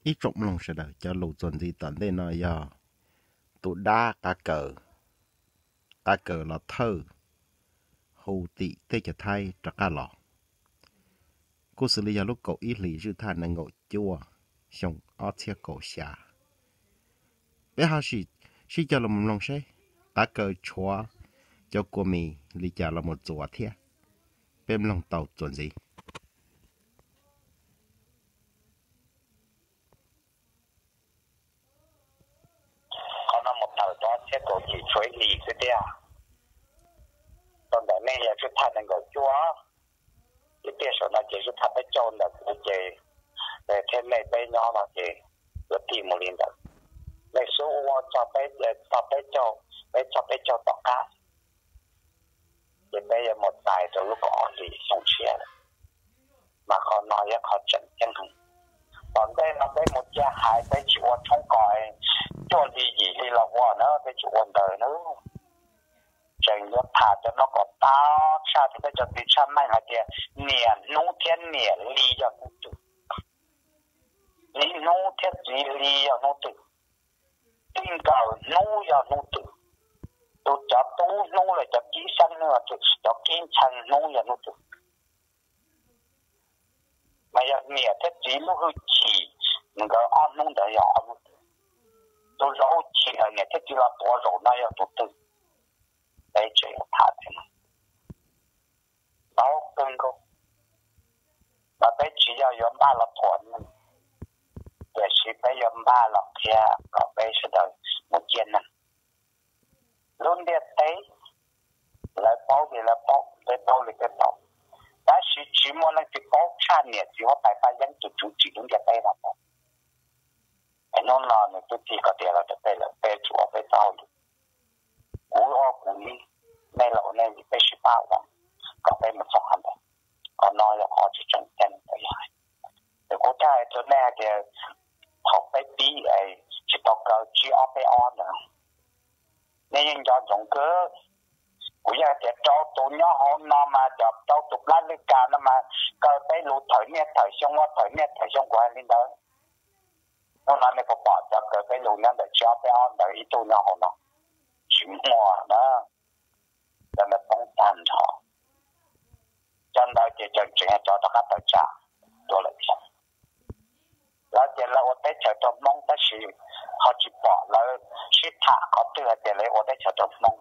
Ib tsoom mloog sawv daws, cov lus txuas ntxiv tom ntej no yog tus dab qav kaws, qav kaws los thawj hu tim teb chaws Thaib rov qab los. Kuj xws li yog lub kaum ib hlis zwj thaj nees nkaum cuaj xyoo ob txhiab kaum xya. Peb ho sim sib cog los mloog seb qav kaws tshuav cov kua mis li cas los mus txuas thiab. Peb mloog tau txuas ntxiv. Qhov no mus tawm rau ob txhiab kaum yim tshuav ib hlis xwb thiab. Tau ntawm nej yog zwj thaj nees nkaum cuaj, ib pliag saum no ces zwj thaj peb caug ntawm kuv ces, thiab nej peb nyob no ces yuav tig mus li ntawd. Nej xub ua txog peb, txog peb caug, peb txog peb caug tom qab, ces peb yuav mus txais rau lub kaum ob hlis xyoo tshiab lawm. Mas qhov no yog qhov tseem ceeb heev. Tom ntej no peb mus cia hais, peb tsis ua tshoob kos cuaj hli yim hli los ua na, peb tsis ua ntawd na. Tseem yuav tham cov no kom tau tshaj thiab peb cov txiv tshaj meej hais tias niam hnub thiab niam li yog hnub twg, txiv hnub thiab txiv li yog hnub twg, txij nkawm hnub yog hnub twg, tus cov tub hnub los cov kib xeeb hnub, cov kib ntxhee hnub yog hnub twg. Mas yog niam thiab txiv lub hwj chim nkawd ob hnub ntawd yog ob hnub twg, tus zov hwj chim ntawm niam thiab txiv los tuav zaum no yog tus twg, peb tseem yuav tham thiab. Tau kawg nkaus, mas peb tsis yog yuav npaj los thuam neeg, tiam sis peb yuav npaj los qhia kom peb sawv daws mus ciaj neeg. Lub ntiaj teb, lawv paub li lawv paub, peb paub li peb paub, tab sis tsis muaj leej twg paub tshaj niam txiv huab tais Paj Yeeb tus tswv tsim lub ntiaj teb no paub. Es hnub no nws twb tig kom tias los rau peb lawm, peb tsuas ua peb txoj hauj lwm, kuv ua kuv li, nej los ua nej li, peb sib pab ua kom peb mus txog qhov ntawd. Qhov no yog qhov tsis tseem ceeb tawm yog hais. Nws kuj thiaj hais rau nej hais tias thaum peb pib es tsis tau kaw tsib ob peb ob ntawd, nej yeej nco ntsoov kawg. Kuv yeej hais tias rau tus nyob hauv no mas cov rau tus plab lwj kas no mas kaw peb lus thawm niaj thawm xyoo ua thawm niaj thawm xyoo, kuv hais li ntawd. Hnub no nej puas pom cov kaw peb lus nyob ntawm tsib ob peb ob ntawd ib tug nyob hauv no? Tsis muaj na. Cov ntawd poob tag nrho. Cov ntawd ces tseem tseem yog cov rov qab tawm tsam dua lawm thiab. Lawv tias lawv ua teb chaws rau Hmoob tab sis ho tsis pom lawv sib tham qhov twg hais tias lawv ua teb chaws rau Hmoob.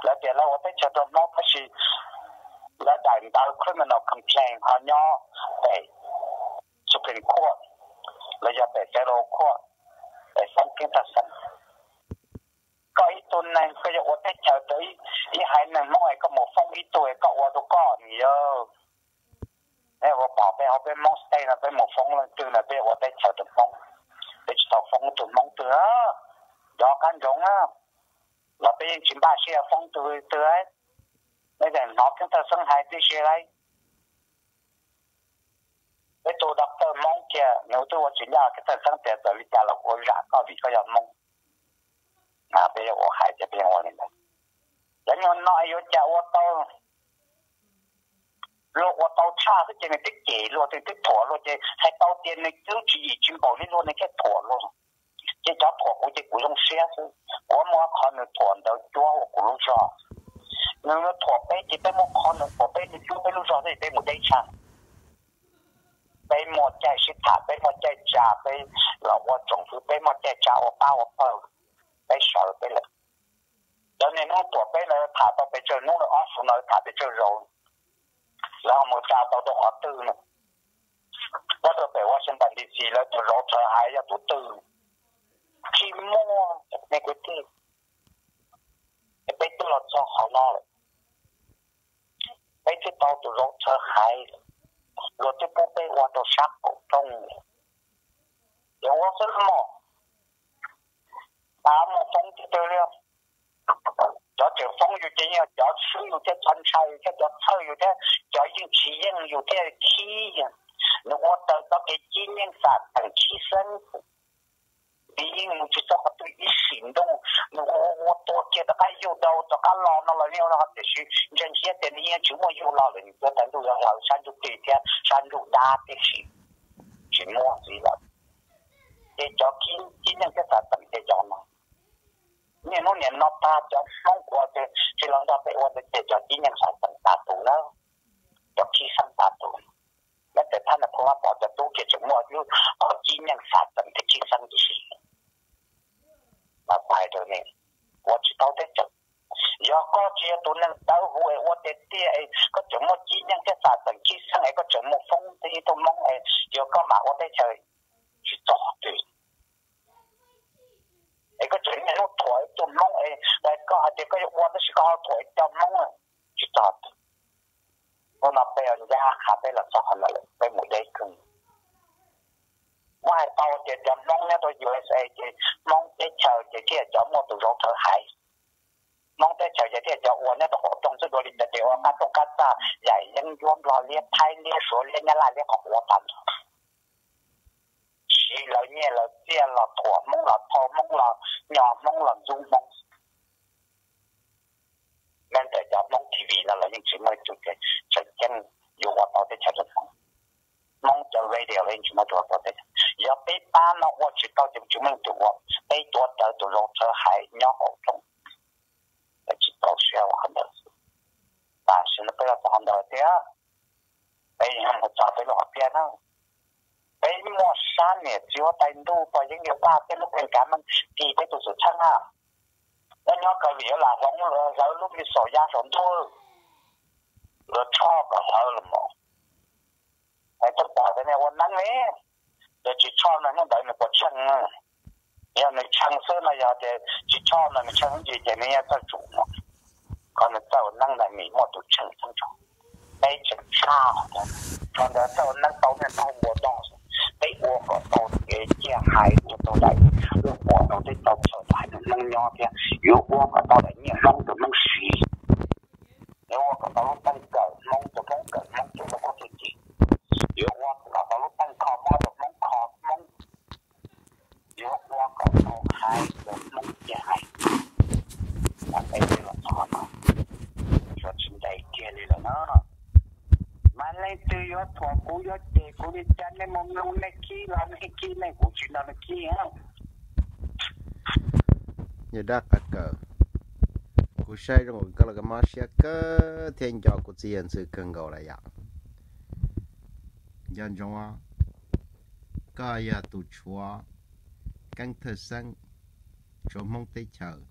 Lawv tias lawv ua teb chaws rau Hmoob tab sis lawv daim ntawv criminal complaint ho nyob pem Supreme Court los yog pem Federal Court, pem xeev Keeb Thaj Xeeb. Koj ib tug neeg koj yuav ua teb chaws rau ib haiv neeg Hmoob es koj mus foob ib tug es koj ua rau koj nws yog. Peb ua pom peb hauv peb Hmoob state no peb mus foob leej twg no peb ua teb chaws rau Hmoob, peb tsis tau foob tus Hmoob twg. Nco qab ntsoov na, los peb yeej tsis npaj siab foob tus twg. Nej tseem hnov Keeb Thaj Xeeb hais tib si lauj. Peb tus doctor Hmoob kiag nws twb ua tsis ncaj Keeb Thaj Xeeb tias txawm li cas los kuv zam koj vim koj yog Hmoob. Peb ua hais tias peb ua li ntawd. Cov nyuag no yuav cas ua tau, luag ua tau tshaj xwb ces nws twb cem luag, nws twb thuam luag ces hais tau tias nws twb tsis yim tsis npaum li luag nws thiaj thuam luag. Ces cov thuam kuv ces kuv zoo siab xwb, kuv muaj qhov nws thuam ntawd cuab ua kuv lub zog. Nws thuam peb ces peb muaj qhov nws thuam peb, nws cuab peb lub zog xwb peb mus deb tshaj. Peb muaj caij sib tham, peb muaj caij tsa, peb los ua tsoom fwv, peb muaj caij tsa ua pab ua pawg, peb sawv peb lawm. Cov niaj hnub thuam peb lawv tham tau pes tsawg hnub, ob xu no tham pes tsawg zaus, lawv ho mus tsa tau rau qhov twg no? Nyob rau pem Washington D C lawv tus zauv Thawv Haiv yog tus twg? Tsis muaj, nej kwv tij. Es peb twb los txog qhov no lawm, peb twb tau tus zauv Thawv Haiv, luag twb pub peb ua rau sab qaum rooj, ces ua xwb mog. Npaj mus foob tib twg li. Cov tseem foob yus ces yeej yog cov swb yus thiab cov ntshai yus thiab cov txhawj yus thiab cov yeej tsis yeej yus thiaj khib. Nws ua raws txoj kev cib nyeej xam teem khib xeeb, nws yeej mus tsis txog qhov twg ib sim ntuj, nws ua ua tua kiag rov qab yug rau rov qab los no los yeej ua, tiam sis ntseeg siab tias nws yeej tsis muaj yug los lawm, nws tuav taws ntuj yuav hlawv sab ntsuj plig thiab sab ntsuj dab tib si, tsis muaj ntxiv lawm. Ces cov khib, khib nyeej thiab xav teem ces cov no, niaj hnub nim no tag cov Hmoob uas tsis los nrog peb ua ntawd ces cov khib nyeej xav teem tas tus lawm, cov khib xeeb tas tus. Neb tes thab na phu mab pom cov tub kiag tseem muaj lub qhov khib nyeej xav teem thiab khib xeeb tib si. Mas hais rau ne, ua tsis tau teb chaws. Yog koj tsis yog tus neeg dawb huv es ua tiag tiag es koj tseem muaj khib nyeej thiab xav teem khib xeeb es koj tseem mus foob ib tug Hmoob es yog koj mam ua teb chaws tsis txog twg. Es koj tseem niaj hnub thuam ib tug Hmoob es koj hais tias koj yuav ua tab sis koj ho thuam ib co Hmoob tsis txog twg. Hnub no peb ncaj qha peb los txog qhov ntawd lawm peb mus deb kawg. Muab hais tau tias cov Hmoob nyob rau U S A ces Hmoob teb chaws ces thiaj cov muaj tus zauv rhawv haiv. Hmoob teb chaws ces thiaj cov uas nyob rau qaum rooj xwb dua li cas ces ua qab rooj qab txaj yaim yeeb ncuab nplog liab thaib liab suav liab nyab laj liab qhov quav tag nrho. Siv lawv nyiaj lawv txiaj los thuam Hmoob los thau Hmoob los nyo Hmoob los ntxub Hmoob. Neb ntawm cov Hmoob T V no los yeej tsis muaj ib tug tias tseem ceeb yuav ua tau teb chaws rau Hmoob. Hmoob cov radio los yeej tsis muaj tus ua tau teb chaws. Yog peb pab no ua tsis tau ces tsis muaj tus ua, peb tuav rawv tus zauv rhawv haiv nyob qaum rooj. Peb tsis txaus siab ua qhov ntawd. Tam sim no peb los txog qhov ntawd thiab, peb mus txog peb lub hom phiaj na. Peb muaj sab niam txiv huab tais ntuj pog yeeb yawg paj peb lub qee kav meej kis peb tus xwm txheej na. Nyob nyob Kaus Lim yuav lam hloov hlawv lub me saum ya saum ntuj, luag tshoj kom hlawv los mas. Hais txog pom tias nws ua neeb ne, ces tsis tshoj no hnub ntawd nws puas tsheej? Yog nws tsheej xwb no, yog tias tsis tshoj no nws tsheej ntsis ces nws yeej txawj tsum no. Qhov nws txawj ua neeb ntawd nws muaj tus tsheej txheeb tso. Peb tseem tshaj qhov ntawd, txawj ua neeb tau niaj ntaug npua toj, peb ua kom tau kev ciaj haiv ua tau daim, ua kom tau teb tau chaws haiv neeg Hmoob nyob thiab yuav ua kom tau daim nyiaj Hmoob rau Hmoob siv. Yuav ua kom tau lub teej kawm Hmoob rau Hmoob, kawm Hmoob rau lub koob txuj ci. Yuav ua kom tau lub teej kho mob rau Hmoob, kho Hmoob. Yuav ua kom tau haiv rau Hmoob ciaj haiv. Mas peb los txog no, tsis ntev kiag li lawm no. Mas leej twg yuav thuam kuv yuav cem kuv li cas nej mus mloog nej khib los nej khib nej, kuv tsis nrog nej khib. Yawg Dab Qav Kaws, kuv saib zoo koj los koj mob siab kawg thiab nco kuv txiv yawg ntxwv kawg nkaus lawm yom. Nco ntsoov, koj yog tus tshuav keeb thawj xeeb, tshuav Hmoob teb chaws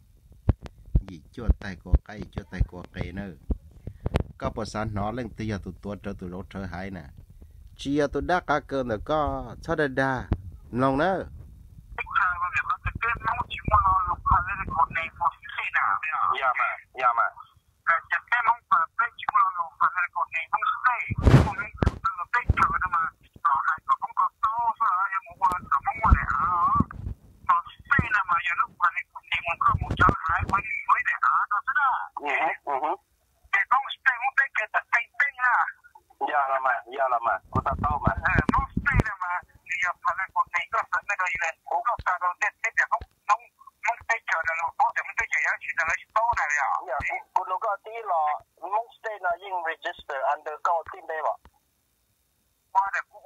yim cuaj taig kua qaib yim cuaj taig kua qe nawb. Koj puas xav hnov leej twg yog tus tuav rawv tus zauv rhawv haiv na? Tsis yog tus Dab Qav Kaws ntawm koj, txhob dag dag, mloog nawb. Yog los mas, yog los mas, kuv to taub mas. Kuv nug koj tib los, Hmoob State no yeej register under koj tib npe los? Ok, kuv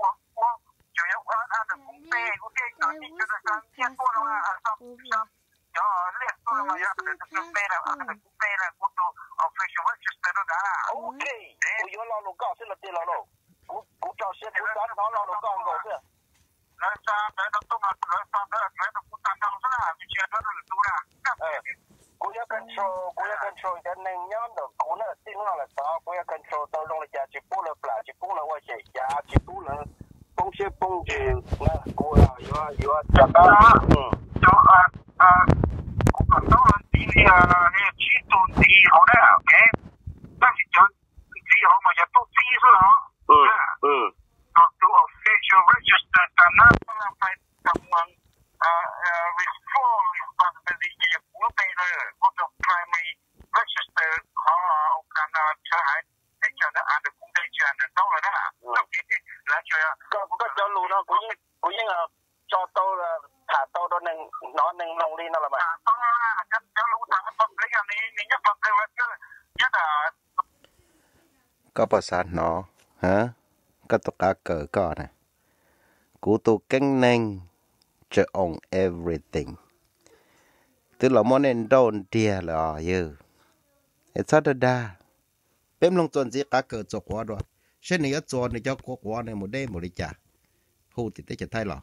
yuav lo lus koj xwb los tiag los lauj. Kuv, kuv rau siab kuv xav hnov lo lus koj nkaus xwb. Kuv yuav control, kuv yuav control cov neeg nyob ntawm kuv na, txij hnub no lawm tod kuv yuav control tau zoo li cas, tsis pub lawv plam, tsis pub lawv ua xyem xyav, tsis pub lawv poob siab poob ntsws na, kuv yuav, yuav cov tab. Kuv kom tau los ntxiv li tsib tus ntxiv hauv na, ok. Tab sis cov ntxiv hauv mas yog tub txib xwb los. Tus official register tas na, reform responsibility ces yog kuv lub npe na, kuv tus primary register qhov Oklahoma rhawv haiv teb chaws ntawd under kuv npe tsis under tau lawm na. Koj cov lus no kuv yeej tso tau, tham tau rau neeg hnov neeg mloog li no los mas. Koj puas xav hnov, koj tus qav kaws koj na? Kuv tus keeb neeg Picture on everything. Twb los muab nej nrauj nriag lawm os yawg. Es txhob dag dag. Peb mloog txuas ntxiv Qav Kaws txuas quav dua, seb nws yuav txuas nws cov quav quav nws mus deb npaum li cas, hu tim teb chaws Thaib los.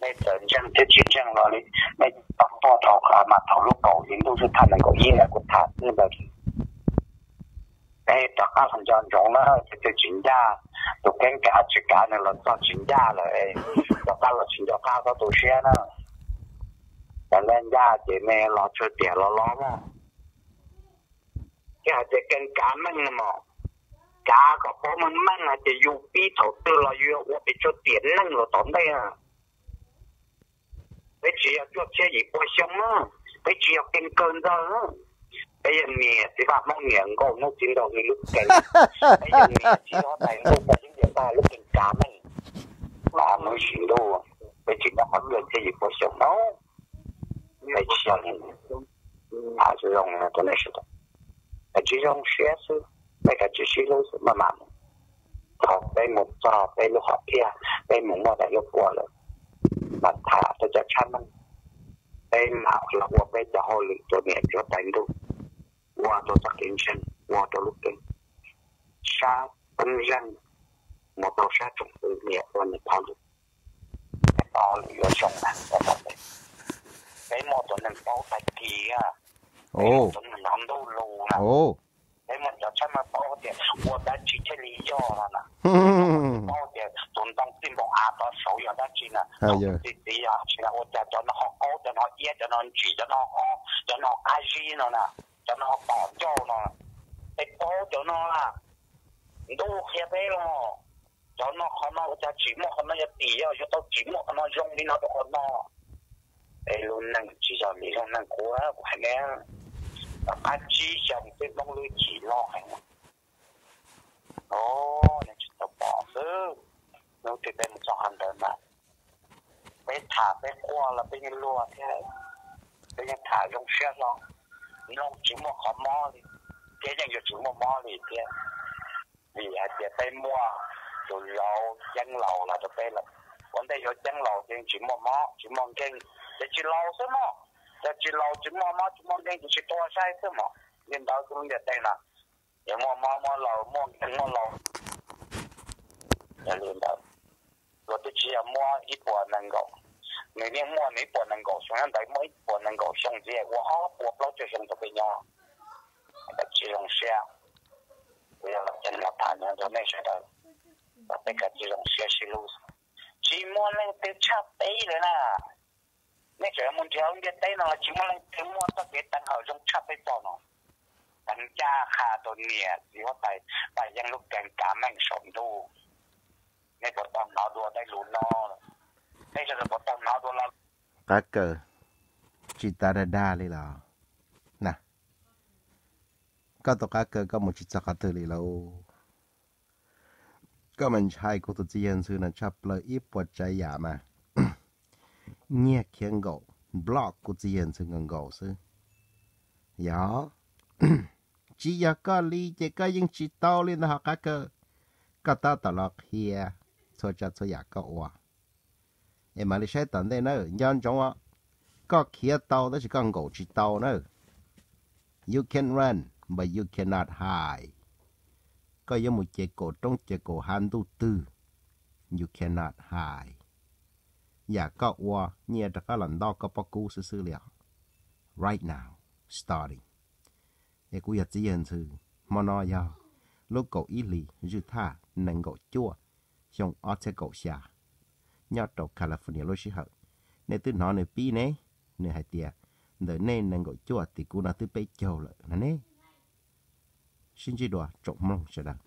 Nej txawm ntseeg thiab tsis ntseeg los li, nej tau tuaj rau qhov mas thaum lub kaum hli ntuj xwb, thaj nees nkaum ib na kuv tham xwb ntawd. Peb rov qab los nco ntsoov na, tus twg tsis ncaj, tus keeb kav tsis kav nws los txog tsis ncaj lawm, rov qab los tsis nco qab txhob tu siab na. Cov ncaj ncaj ces nej los tshuav tiam los los na. Ces hais tias keeb kav meej no mas, kav kom paub meej meej hais tias yus pib thaum twg los yus yuav ua pes tsawg tiam neej los tom ntej na. Peb tsis yog cuaj txhiab yim pua xyoo na, peb tsis yog keeb kaw ntxawg na. Peb yog niam txiv vaj Hmoob niam nkaus hnub txiv nraug li lub keeb. Peb yog niam txiv huab tais ntuj paj yeeb tiam tag lub keeb kav meej. Mas hnub sim ntuj peb tsis nyob qhov cuaj txhiab yim pua xyoo na. Peb tsis yog li, zoo rau nej sawv daws, peb tsis zoo siab xwb, peb kav tsij sib hlub xwb maj mam mus. Thaum peb mus txog peb lub hom phiaj, peb mus muaj daim duab pua lawm, mam tham tej cov tshaj meej. Peb mam los ua peb cov hauj lwm rau niam txiv huab tais ntuj, ua rau txoj kev ntseeg, ua rau lub keeb, sab teeb zeej mus rau sab tsoom fwv niam ua niam phauj lwm. Peb paub lwm yuav zoo na, peb muaj tus neeg paub tag kis, peb muaj tus neeg hnov ntuj lus na, peb muaj cov tshaj meej paub tias ua dab tsi thiaj li yog no na. Paub tias tus ntoo txij npaum av tod saud yog dab tsi na, thaum txi txiv yog dab tsi na, ua cas cov no ho qaub, cov no ho iab, cov no ho ntsim, cov no ho ob, cov no ho qab zib no na, cov no ho tom ncauj no. Peb paub cov no na, ntuj qhia peb los. Cov no qhov no ua cas tsim muaj qhov no, yog tim yog yuav tau tsim muaj qhov no zoo li no rau qhov no. Es lub neej tsis yog li lub neej kuv, kuv hais ne, tom qab tsib xyoos tej Hmoob lub chim loj heev. Os, nej tsis tau pom xwb, hnub twg peb mus txog qhov ntawd mas peb tham peb quaj los peb yeej luag thiab, peb yeej tham zoo siab hlo. Mloog tsis muaj qhov mob li, thiab yeej yuav tsis muaj mob li thiab. Vim hais tias peb muaj tus zauv ceeb laus los rau peb lawm. Ua ntej yuav ceeb laus ces tsis muaj mob tsis muaj nkeeg, ces tsis laus xwb mog. Yog tsis laus tsis muaj mob tsis muaj nkeeg ces tsis tuag saib xwb mog. Li ntawd xwb lub ntiaj teb no, yog muaj mob muaj laus, muaj nkeeg muaj laus, yog li ntawd. Luag twb tsis yog muaj ib puas nees nkaum, nws yeej muaj nws ib puas nees nkaum xyoo, nyob ntawd muaj ib puas nees nkaum xyoo ntxiv, ua ob puas plaub caug xyoo rau peb nyob. Tsis zoo siab, kuv yog los ceeb los tham rau nej sawv daws, kom peb kav tsij zoo siab sib hlub. Tsis muaj leej twg tshaj peb lawm na. Nej tseem mus nrhiav lub ntiaj teb no los tsis muaj leej twg muaj txoj kev teev hawm zoo tshaj peb txoj no. Teev ncaj qha rau niam txiv huab tais, paj yeeb lub keeb kav meej saum ntuj. Nej puas tau hnov dua tej lus no? Nej sawv daws puas tau hnov dua los? Qav Kaws, tsis tas dag dag li los na. Koj tus Qav Kaws koj mus tsis txog qhov twg li lauj. Koj mas ntshai kuv tus txiv yawg ntxhw no tshaj plaws ib puas tsav yam mas. Nyiag khiav nkaum, block kuv txiv yawg ntxhw nkaus nkaus xwb. Yog, tsis yog koj li ces koj yeej tsis tau li ntag hos Qav Kaws. Koj tab tom los qhia txhua tsav txhua yam koj ua. Es mam li saib tom ntej na, nco ntsoov os, koj khiav tau tab sis koj nkaum tsis tau na. You can run, but you cannot hide. Koj yuav mus ces kaum roob ces kaum hav ntuj twg, you cannot hide. Yam koj ua nyiaj rov qab los nto koj pob kub xwb xwb li os. Right now, starting. Es kuv yog txiv yawg ntxhw, hmo no yog lub kaum ib hlis zwj thaj nees nkaum cuaj, xyoo ob txhiab kaum xya, nyob rau California lub sij hawm. Nej twb hnov nws pib ne, nws hais tias ntawm nej nees nkaum cuaj tim kuv no twb peb caug lawm no ne. Sib ntsib dua tsoom mloog sawv daws.